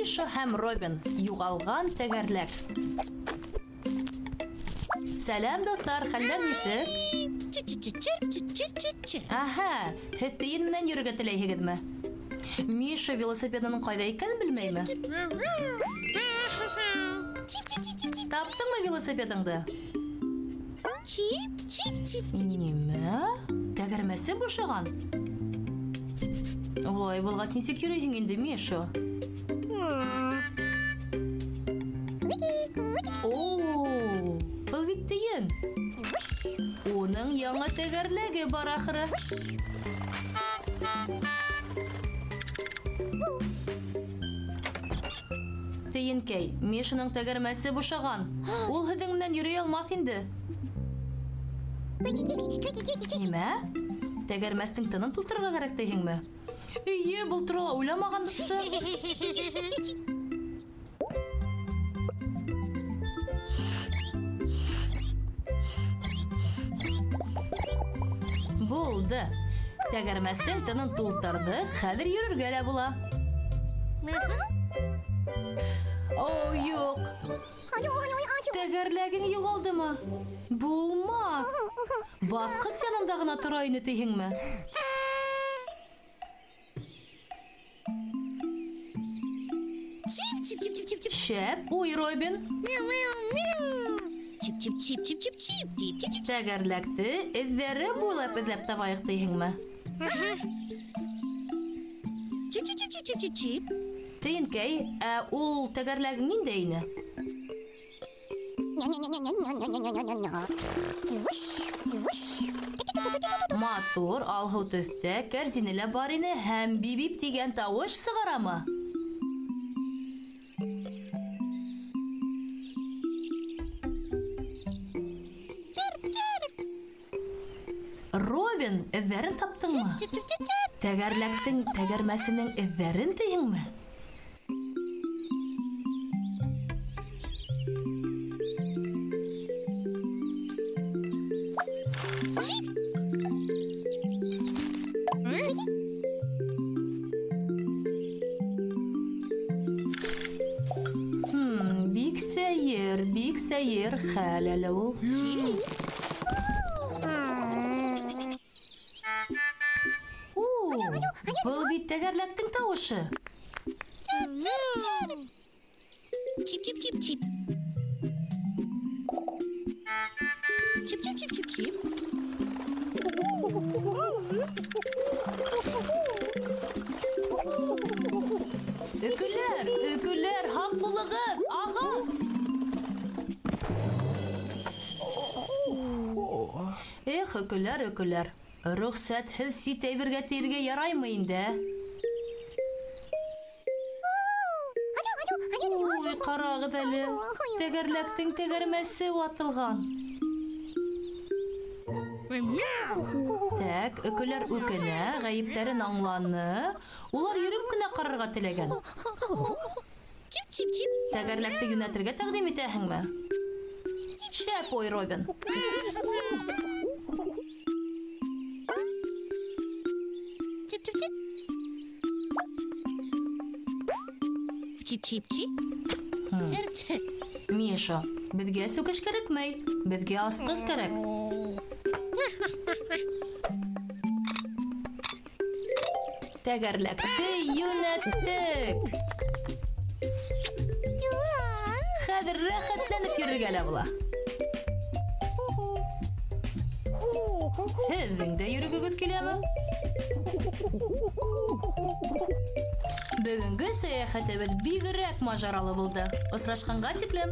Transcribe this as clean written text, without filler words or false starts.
Миша һәм Робин. Юғалған тәгәрләк. Сәләм, дуҫтар, хәлдәр нисек? Әһә, һеҙ тейен менән йөрөргә теләйһегеҙме? Миша велосипедының ҡайҙа икәнен белмәйме? Таптыңмы велосипедыңды? Чип, чип, чип, чип. Нимә? Тәгәрмәсе бушаған. Улай булғас, нисек йөрөйһөң инде, Миша? О, был бит тейен. Уның яңы тәгәрләге бар ахыры. Тейенкәй, Мишаның тәгәрмәсе бушаған. Ул һеҙҙең менән йөрөй алмаҫ инде. Нимә? Тәгәрмәстең тынын тултырырға кәрәк тиһеңме? Эйе, был турала уйламағанбыҙсы. Булды. Тәгәрмәстең тынын тултырҙыҡ, хәҙер йөрөргә лә була. О, юҡ. Тәгәрләгең юғалдымы? Булмаҫ. Баҫҡыс янында ғына тора ине тиһеңме? Чип, чип, чип, чип, чип, чип. Шәп уй, Робин. Чип, чип, чип, чип, чип, чип, чип, чип, чип. Тәгәрләкте эҙҙәре буйлап эҙләп табайыҡ тиһеңме? Чип, чип, чип, чип, чип, чип, чип. Тейенкәй, ә ул тәгәрләгең ниндәй ине? Матур, алһыу төҫтә кәрзине лә бар ине һәм бибип тигән тауыш сығарамы? Робин, эҙҙәрен таптыңмы? Чип, чип, чип, чип. Тәгәрләктең тәгәрмәсенең эҙҙәрен тиһеңме? Бик сәйер, бик сәйер хәл әле ул. О, был бит тәгәрләктең тауышы. Чип, чип, чип, чип. Чип, чип, чип, чип, чип. Өкөләр, өкөләр, һаҡ булығыҙ, ағас! Эх, өкөләр, өкөләр. Рөхсәтһеҙ сит әйбергә тейергә яраймы инде, ә? Уй, ҡарағыҙ әле, тәгәрләктең тәгәрмәсе ватылған. Тәк, өкөләр үкенә, ғәйептәрен аңланы. Улар йөрөп кенә ҡарарға теләгән. Чип, чип, чип. Тәгәрләкте йүнәтергә тәҡдим итәһеңме? Шәп уй, Робин. Чип, чип, чип. Чип, чип, чип. Чип, чип. Миша, беҙгә сүкеш кәрәкмәй, беҙгә асҡыс кәрәк. Тәгәрләкте йүнәттек. Хәҙер рәхәтләнеп йөрөргә лә була. Һеҙҙең дә йөрөгөгөҙ киләме? Бөгөнгө сәйәхәтебеҙ бигерәк мажаралы булды. Осрашҡанға тиклем.